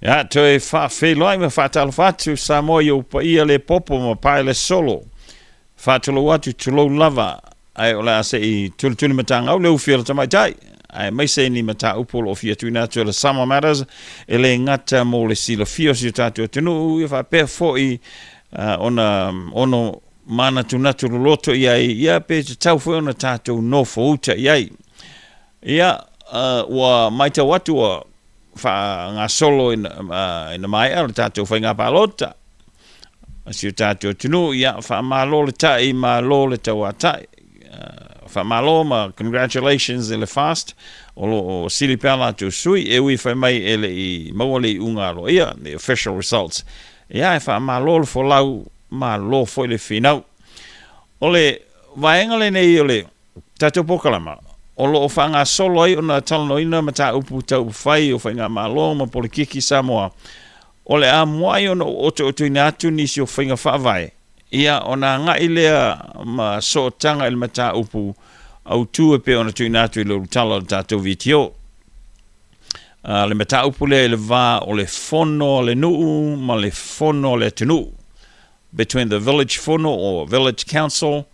Ia, toe faafeiloai ma faatalofa atu Samoa i ou paia le popo ma pae le solo. Faatulou atu, tulou lava, ae o le a se i tulituli matagau le ufi a le tamaitai, aemaise ni mataupu o lo o fia tuuina atu e le Samoa Matters, e le gata mo le silafia o si o tatou atunuu, ia faapea foi ona ono manatunatu loloto i ai, ia pe tatau foi ona tatou nofouta i ai. Ia, ua matau atu ua faagasolo ina maea le tatou faiga palota a si o tatou atunuu. Ia, faamalo le ta'i, malo le tauatai. Faamalo ma congratulations i le FAST o lo o sili pea latou sui, e ui fai mai e le i maua le iuga aloaia, the official results. Ia, e faamalo le folau, malo foi le finau. O le vaega lenei o le tatou polokalama, o lo o faagasolo ai ona talanoaina mataupu tau upufai o faigamalo ma polokiki Samoa. O le a muai ona ou otootoina atu nisi o faiga faavae, ia ona agai lea ma sootaga i le mataupu autu e pei ona tuuina atu i le ulutala o le tatou VTO. Le mataupu lea i le va o le fono a le nuu ma le fono a le atunuu, between the village fono or village council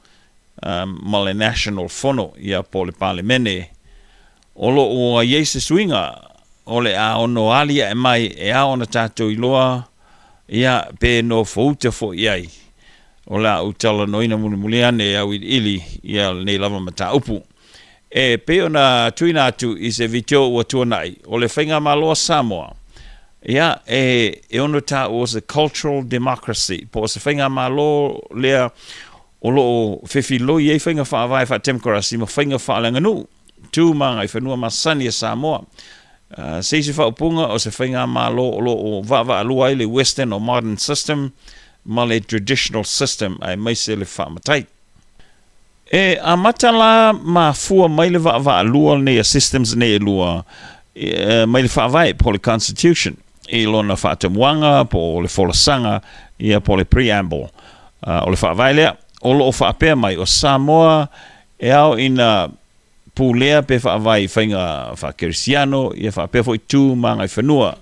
ma le National Fono, ia po o le Palemene. O lo o ua i ai se suiga o le a ono aliae mai e ao ona tatou iloa, ia, pe nofouta foi i ai. O le a ou talanoaina mulimuli ane e auiliili ia lenei lava mataupu. E pei ona tuuina atu i se video ua tuanai, o le Faigamalo a Samoa, ia, e ono taua o se cultural democracy, po o se Faigamalo lea o lo o fefiloi ai faiga faavae faatemokarasi ma faiga faaleaganuu, tu ma agaifanua masani a Samoa. Se isi faaupuga, o se faigamalo o lo o vaavaalua ai le Western or Modern System ma le Traditional System, aemaise le faamatai. E amata la mafua mai le vaavaalua lenei a systems nei e lua mai le Faavae po o le Constitution i lona faatamuaga po o le folasaga ia po o le preamble o le Faavae lea o lo o faapea mai o Samoa e ao ina pulea pe faavae i faiga faakerisiano ia faapea foi tu ma agaifanua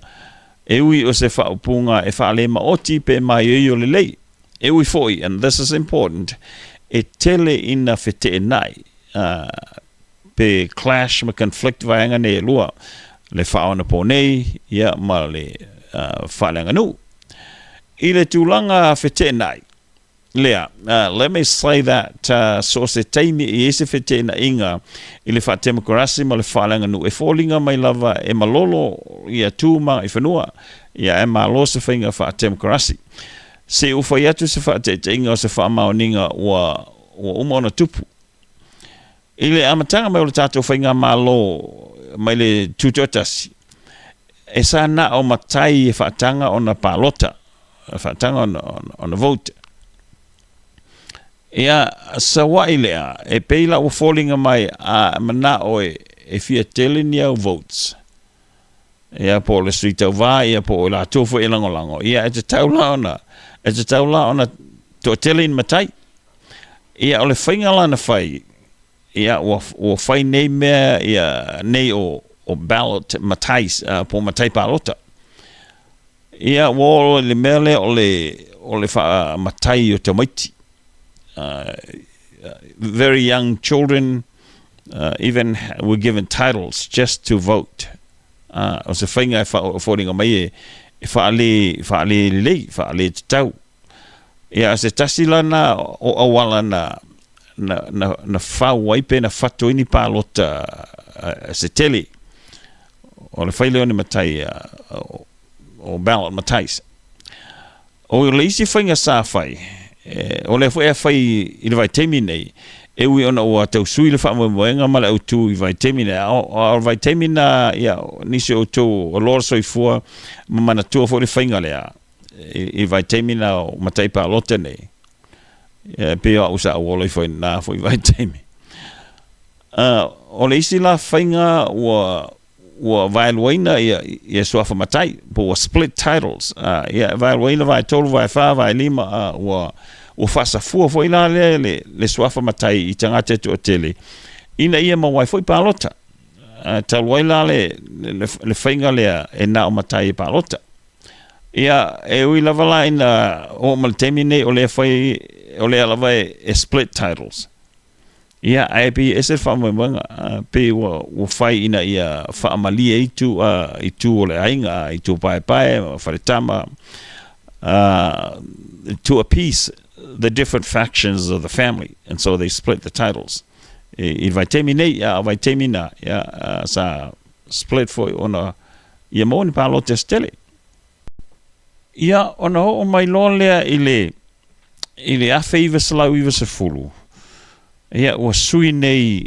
e ui o se faaupuga e faalemaoti pe maioio lelei. E ui foi, and this is important, e tele ina feteenai pe clash ma conflict vaega nei e lua, le faaonaponei ia ma le faaleaganuu. I le tulaga feteenai lea, let me say that so o se taimi e i ai se feteenaiga i le faatemokarasi ma le faaleaganuu, e foliga mai lava e malolo ia tu ma agaifanua, ia ae malo se faiga faatemokarasi. Se i ou fai atu se faataitaiga o se faamaoniga ua ua uma ona tupu. I le amataga mai o le tatou faigamalo mai le Tutoatasi, e sa na o matai e faataga ona palota, e faataga ona, ona vote. Ia, saua'i lea, e pei la ua foliga mai a mana'o e fia tele ni au votes. Ia, po o le sui tauva, ia, po o i latou foi e lagolago, ia, e tatau la ona, e tatau la ona toatele ni matai. Ia, o le faiga la na fai, ia, ua, ua fai nei mea, ia, nei o, o ballot matais, po o matai palota. Ia, ua oo i le mea lea o le, o le faamatai o tamaiti. Very young children even were given titles just to vote. O se faiga e foliga mai e, e faale, faale lelei, faale tatau. Ia, se tasi la na o auala na, na, na, na fau ai pe na fatu ai ni palota se tele. O le fai lea o ni matai, o ballot matais. O le isi faiga sa fai, o lea foi e fai i le vaitaimi nei, e ui ona ua tau sui le faamoemoega ma le autu i vaitaimi nei, a o le vaitaimi na, ia, nisi o outou o loa le soifua ma manatua foi le faiga lea, i vaitaimi na o matai palota nei, e pei o au sa ou ola ifo i lena foi vaitaimi. O le isi la faiga ua ua vaeluaina ia, ia suafa matai, po ua split titles, ia vaeluaina vaetolu, vaefa, vaelima, ua, ua faasafua foi la lea le, le suafa matai i tagata e toatele, ina ia maua ai foi palota. Talu ai la le, le, le faiga lea e na o matai e palota. Ia, e ui lava la ina oo mai le taimi nei o lea fai, o lea lava e split titles. Ia, ae pei e ese le faamoemoega, pei ua, ua fai ina ia faamalie ai tu, itu o le aiga, itu paepae, faletama, to appease the different factions of the family, and so they split the titles. I le vaitaimi nei, a o vaitaimi na, ia, sa split foi ona ia maua ni palota se tele. Ia, ona oo mai loa lea i le, i le 1990, ia, ua sui nei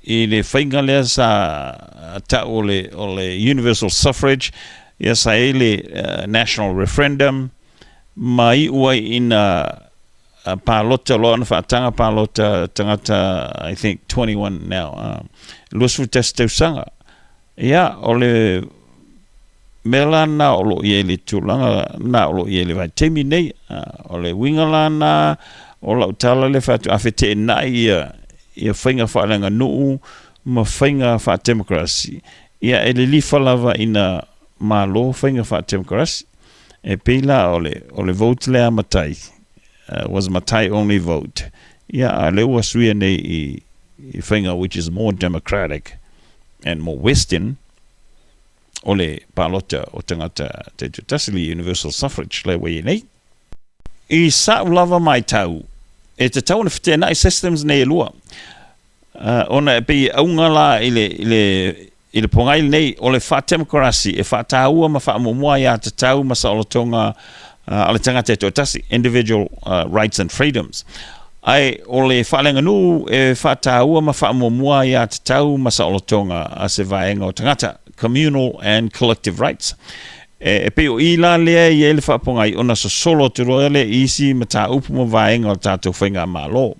i le faiga lea sa tau o le, o le universal suffrage, ia sa i ai le national referendum, ma iu ai ina palota loa ona faataga palota tagata, I think 21 now, 21 tausaga. Ia, o le mea la lena o lo o i ai le tulaga lena o lo o i ai le vaitaimi nei. O le uiga la lena o lau tala lea e fai atu, a feteenai ia, ia faiga faaleaganuu ma faiga faatemokarasi, ia e lilifa lava ina malo faiga faatemokarasi. E pei la o le, o le vote lea a matai, was matai only vote. Ia, a o lea ua suia nei i, i faiga which is more democratic and more western, o le palota o tagata taitoatasi, le universal suffrage lea ua i ai nei. I sa'u lava matau, e tatau ona feteenai systems nei e lua, ona e pei e auga la i le, i le, i le pogai lenei, o le faatemokarasi e faataua ma faamuamua aiatatau ma saolotoga a le tagata e toatasi, individual rights and freedoms. Ae o le faaleaganuu e faataua ma faamuamua aiatatau ma saolotoga a se vaega o tagata, communal and collective rights. E pei o i la lea e i ai le faapogai ona sosolo atu loa lea i isi mataupu ma vaega o le tatou faigamalo.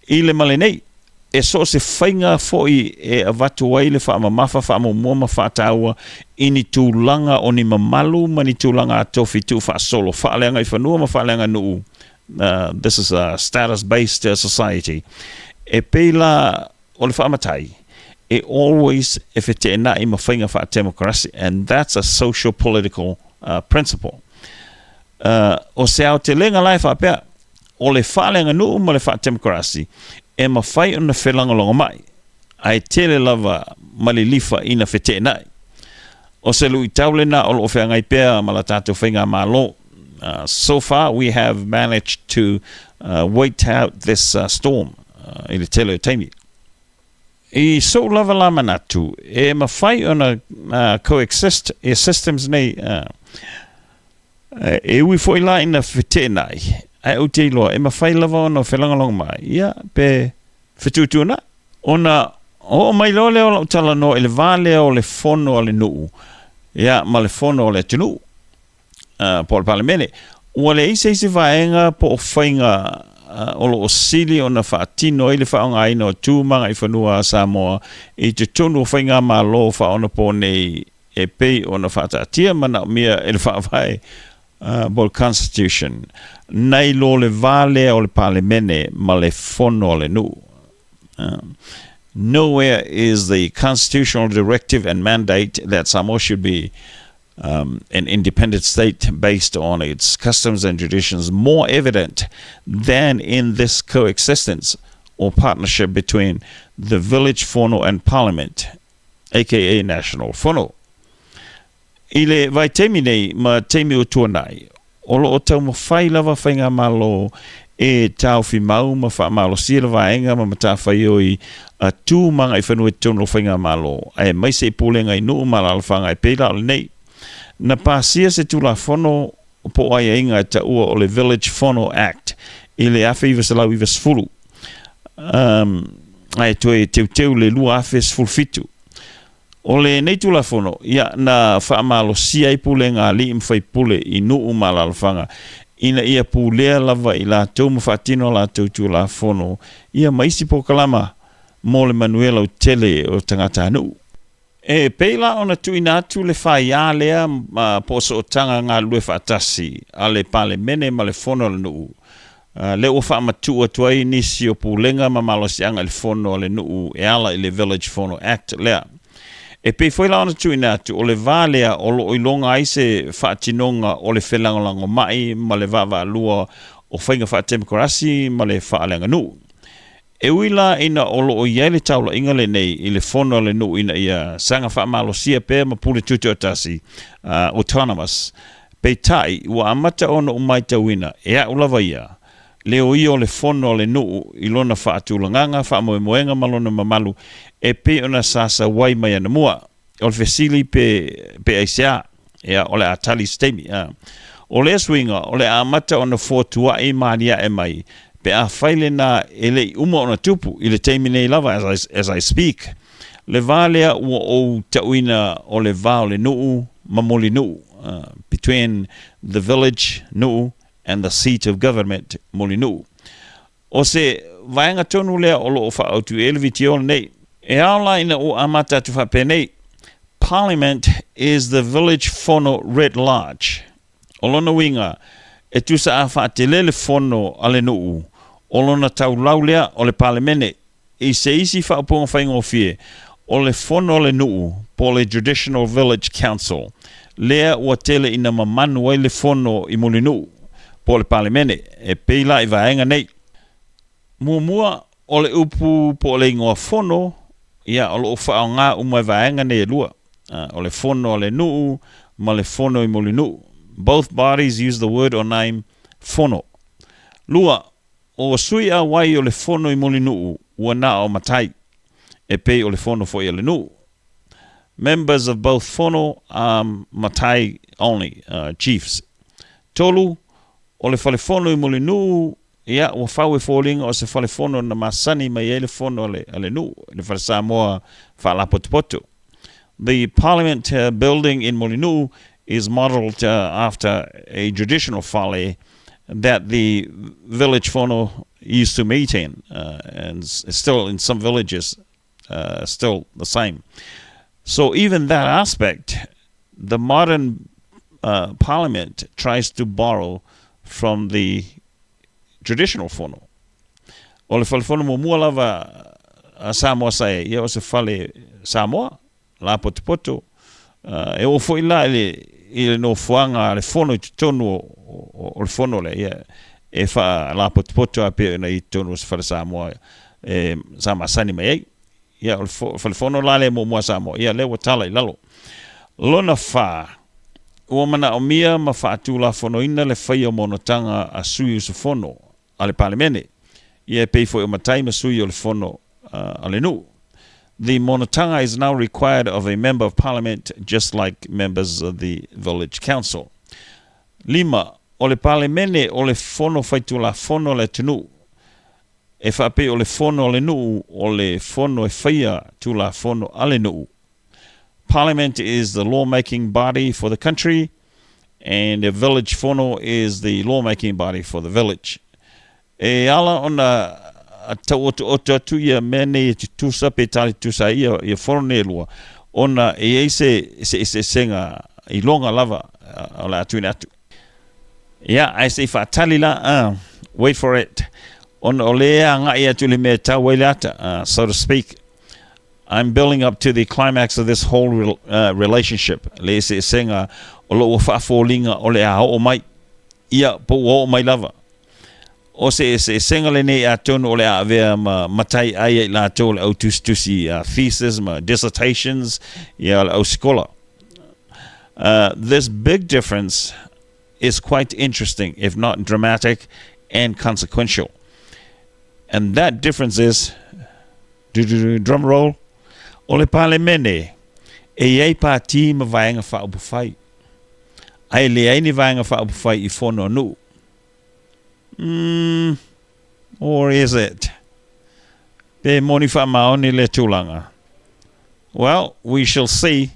I le male nei, e so o se faiga foi e avatu ai le faamamafa, faamuamua ma faataua i ni tulaga o ni mamalu ma ni tulaga tofi tuufaasolo faaleagaifanua ma faaleaganuu, this is a status based society, e pei la o le faamatai, e always e feteenai ma faiga faatemokarasi, and that's a social political principle. O se aotelega la e faapea, o le faaleaganuu ma le faatemokarasi e mafai ona felagolagomai, ae tele lava ma lilifa ina feteenai. O se luitau lena o lo o feagai pea ma la tatou faigamalo. So far we have managed to wait out this storm i le tele o taimi. I sou lava la manatu, e mafai ona coexist ia systems nei, E ui foi la ina feteenai, ae ou te iloa e mafai lava ona felagolagomai, ia, pe fetuutuunai. Ona oo mai loa lea o lau talanoa i le va lea o le fono a le nuu, ia, ma le fono a le atunuu, po o le Palemene. Ua leai se isi vaega po o faiga o lo o sili ona faatino ai le faaaogaina o tu ma agaifanua a Samoa i totonu o faigamalo faaonapo nei e pei ona faataatia manaomia e le Faavae po o le Constitution, nai lo le va lea o le Palemene ma le Fono a le nuu. Nowhere is the constitutional directive and mandate that Samoa should be an independent state based on its customs and traditions more evident than in this coexistence or partnership between the village fono and parliament, aka National Fono. I le vaitaimi nei ma taimi o tuanai, o lo o taumafai lava Faigamalo e taofi mau ma faamalosia le vaega ma matafaioi a tu ma agaifanua i totonu o Faigamalo, aemaise i pulega i nuu ma alaalafaga e pei la o lenei. Na pasia se Tulafono po o aiaiga e taua o le Village Fono Act i le 1990, ae toe teuteu le 2017. O lenei Tulafono, ia, na faamalosia ai pulega a alii ma faipule i nuu ma alaalafaga, ina ia pulea lava i latou ma faatino a latou Tulafono, ia ma isi polokalama mo le manuia lautele o tagatanuu. E pei la ona tuuina atu le faiā lea po o sootaga galulue faatasi a le Palemene ma le Fono a le Nuu, lea ua faamatuu atu ai nisi o pulega ma malosiaga i le Fono a le Nuu e ala i le Village Fono Act lea. E pei foi la ona tuuina atu, o le va lea o lo o iloga ai se faatinoga o le felagolagomai ma le vaavaalua o faiga faatemokarasi ma le faaleaganuu. E ui la ina o lo o i ai le taulaiga lenei i le fono a le nuu ina ia saga faamalosia pea ma pule tutoatasi, autonomous, peitai, ua amata ona ou matauina, e a'u lava ia, le oia o le fono a le nuu i lona faatulagaga, faamoemoega ma lona mamalu e pei ona sa sau ai mai anamua. O le fesili pe, pe aisea? Ia, o le a tali i se taimi. A. O lea suiga, o le a amata ona fotua'i ma alia'e mai pe afai lena e le i uma ona tupu i le taimi nei lava, as I speak, le va lea ua ou tauina o le va o le nuu ma Mulinuu, between the village, nuu, and the seat of government, Mulinuu. O se vaega tonu lea o lo o faaautu i ai le vitio lenei. E ao la ina ou amata atu faapenei, Parliament is the village fono writ large. O lona uiga, e tusa a faatele le fono a le nuu, o lona taulau lea o le Palemene. I se isi faaupuga faigofie, o le fono a le nuu po o le Traditional Village Council lea ua tele ina mamanu ai le fono i Mulinuu po o le Palemene, e pei la i vaega nei. Muamua, o le upu po o le igoa fono, ia, o lo o faaaoga uma e vaega nei e lua, o le fono a le nuu ma le fono i Mulinuu. Both bodies use the word or name fono. Lua, O sui auai o le fono i Mulinuu ua na o matai, e pei o le fono foi a le nuu. Members of both fono are matai only, chiefs. Tolu, o le fale fono i Mulinuu, ia, ua fau e foliga o se fale fono na masani mai ai le fono a le nuu, le fale Samoa faalapotopoto. The Parliament building in Mulinuu is modelled after a traditional fale that the village fono used to meet in, and still in some villages still the same. So even that aspect, the modern parliament tries to borrow from the traditional fono. O le fale fono muamua lava a Samoa sa i ai, ia o se fale Samoa, lapotopoto. E oo foi la i le, i le nofoaga a le fono i totonu o, o, o le fono lea, ia, e faalapotopoto lava pei ona i totonu o se fale Samoa e, sa masani mai ai. Ia, o le fale fono la lea muamua a Samoa, ia, lea ua tala i lalo. Lona fa, ua manaomia ma faatulafonoina le faia o monotaga a sui usufono a le Palemene, ia e pei foi o matai ma sui o le fono a le nuu. The monotaga is now required of a member of parliament just like members of the village council. Lima, o le Palemene o le fono faitulafono a le atunuu, e faapei o le fono a le nuu o le fono e faia tulafono a le nuu. Parliament is the law-making body for the country and the village fono is the law-making body for the village. E ala ona tauotooto atu ia mea nei e tutusa pe tali tutusa ai ia, ia fono nei e lua, ona e i ai se, se eseesega iloga lava o le a tuuina atu. Ia, ae se i faatali la, wait for it, ona o lea e agai atu i le mea e tau ai le ata, so to speak. I'm building up to the climax of this whole relationship, le eseesega o lo o ua faafoliga o le a oo mai. Ia, po ua oo mai lava. O se eseesega lenei atonu o le a avea ma matai ai ai latou o le au tusitusi thesis ma dissertations, ia o le au sikola. This big difference is quite interesting, if not dramatic and consequential. And that difference is, drum roll, o le Palemene, e i ai pātī ma vaega faaupufai, a e leai ni vaega faaupufai i fono a nuu. Mm, or is it? Pe moni faamaoni lea tulaga. Well, we shall see.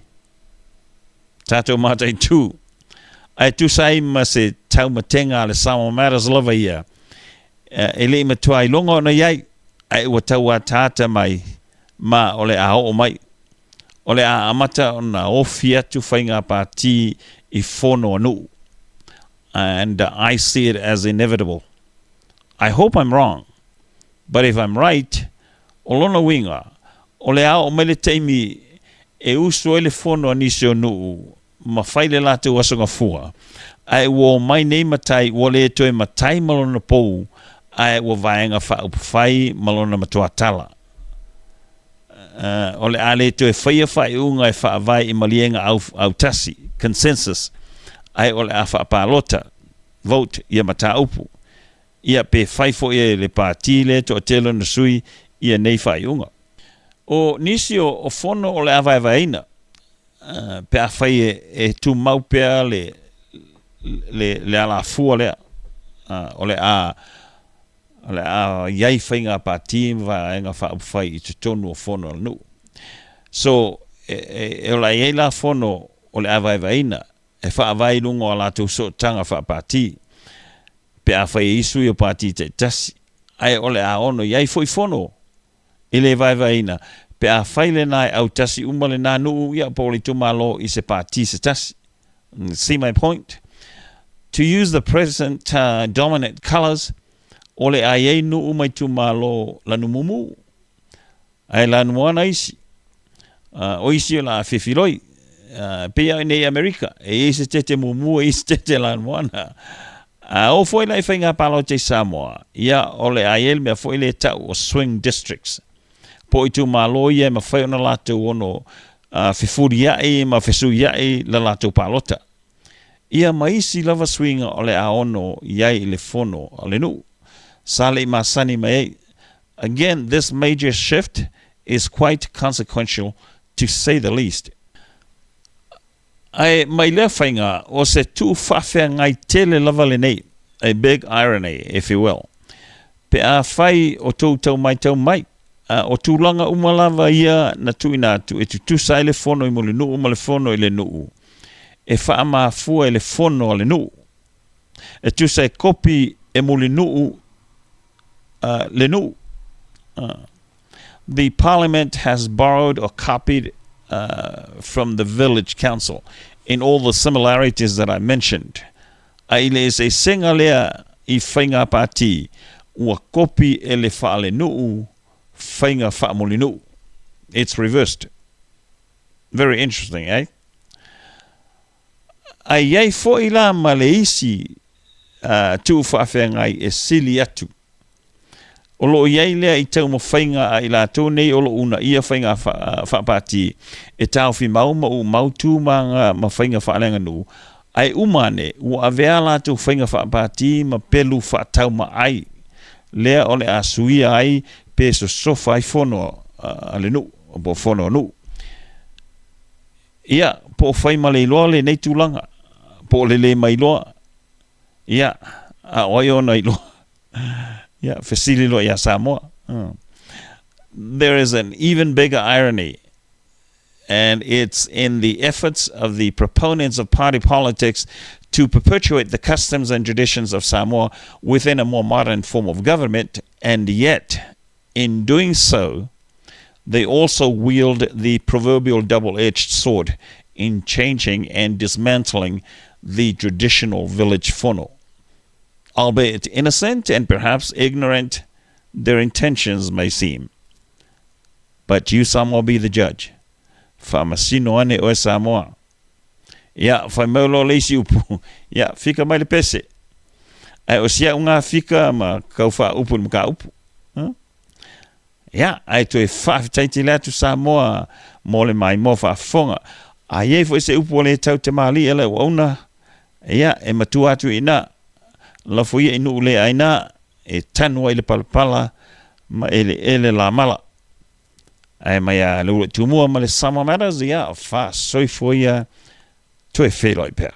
Tātou mataitū. Ae tusa ai ma se taumatenga a le Samoa Matters lava ia, e le i matua iloga ona i ai, ae ua tau ataata mai ma o le a oo mai. O le a amata ona ofi atu faiga pātī i fono a nuu. And I see it as inevitable. I hope I'm wrong. But if I'm right, o lona uiga, o le a oo mai le taimi e usu ai le fono a nisi o nuu ma fai le latou Aso Gafua, ae ua omai nei matai ua le toe matai ma lona pou, ae ua vaega faaupufai ma lona matuatala. O le a le toe faia faaiuga e faavae i maliega au, autasi, consensus, ae o le a faapalota, vote, ia mataupu. Ia pe fai foi e le pati lea e toatele ona sui ia nei faaiuga. O nisi o, o fono o le a vaevaeina, pe afai e, e tumau pea le, le, le alafua lea, o le a o le a i ai faiga pati ma vaega faaupufai i totonu o fono a le nuu. So, e, e, e o le a i ai la fono o le a vaevaeina e faavae i luga o a latou sootaga faapati, pe afai e i ai sui o pati taitasi, ae o le a ono i ai foi fono e le vaevaeina, pe afai lena e autasi uma lena nuu, ia, po o le itumalo i se pati se tasi. See my point? To use the present dominant colours, o le a i ai nuu ma itumalo lanumumu, ae lanumoana isi. O isi o le a fefiloi. Pei lava i nei i Amerika, e i ai se tete mumu, e i ai se tete lanumoana. A oo foi la i faiga palota i Samoa, ia, o le a i ai le mea foi lea e tau o swing districts, po o itumalo ia e mafai ona latou ono fefulia'i ma fesuia'i le latou palota. Ia ma isi lava suiga o le a ono i ai i le fono a le nuu sa le i masani mai ai. Again, this major shift is quite consequential to say the least. Ae mai lea faiga, o se tuu faafeagai tele lava lenei, a big irony, if you will. Pe afai o tou tau maitau mai, a o tulaga uma lava ia na tuuina atu e tutusa ai le fono i Mulinuu ma le fono i le nuu, e faamafua e le fono a le nuu. E tusa e kopi e Mulinuu le nuu. The parliament has borrowed or copied from the village council in all the similarities that I mentioned. A i le eseesega lea i faiga pāti, ua kopi e le faalenuu faiga faamulinuu. It's reversed. Very interesting, eh? A i ai foi la ma le isi tuu faafeagai e sili atu. O lo o i ai lea i taumafaiga a i latou nei o lo o uunaia faiga faapati e taofi mau ma uumau tu ma aga ma faiga faaleaganuu, ae uma ane ua avea a latou faiga faapati ma pelu faataumaai lea o le a suia ai pe sosofa ai fono a le nuu po o fono a nuu. Ia, po o fai ma le iloa lenei tulaga, po o le le mailoa, ia, a o ai ona iloa? Ia, fesili loa iā Samoa. There is an even bigger irony, and it's in the efforts of the proponents of party politics to perpetuate the customs and traditions of Samoa within a more modern form of government, and yet, in doing so, they also wield the proverbial double-edged sword in changing and dismantling the traditional village fono. Albeit innocent and perhaps ignorant, their intentions may seem. But you Samoa be the judge. Faamasino ane oe Samoa. Ia, fai mai loa le isi upu, ia, fika mai le pese. Ae o si au ngā fika ma kau whaaupu le mataupu. Huh? Ia, ae toe faafetai tele atu Samoa mo le maimoa faafofoga. A i ai foi se upu ua le tau te mālie e le auauna, ia, e matua atu i ina, lafo ia i nuu le aina e tanu ai le palapala ma eleele lamala. Ae mai a Leuluai Tumua ma le Samoa Matters, ia, faasoifua ia, toe feiloai pea.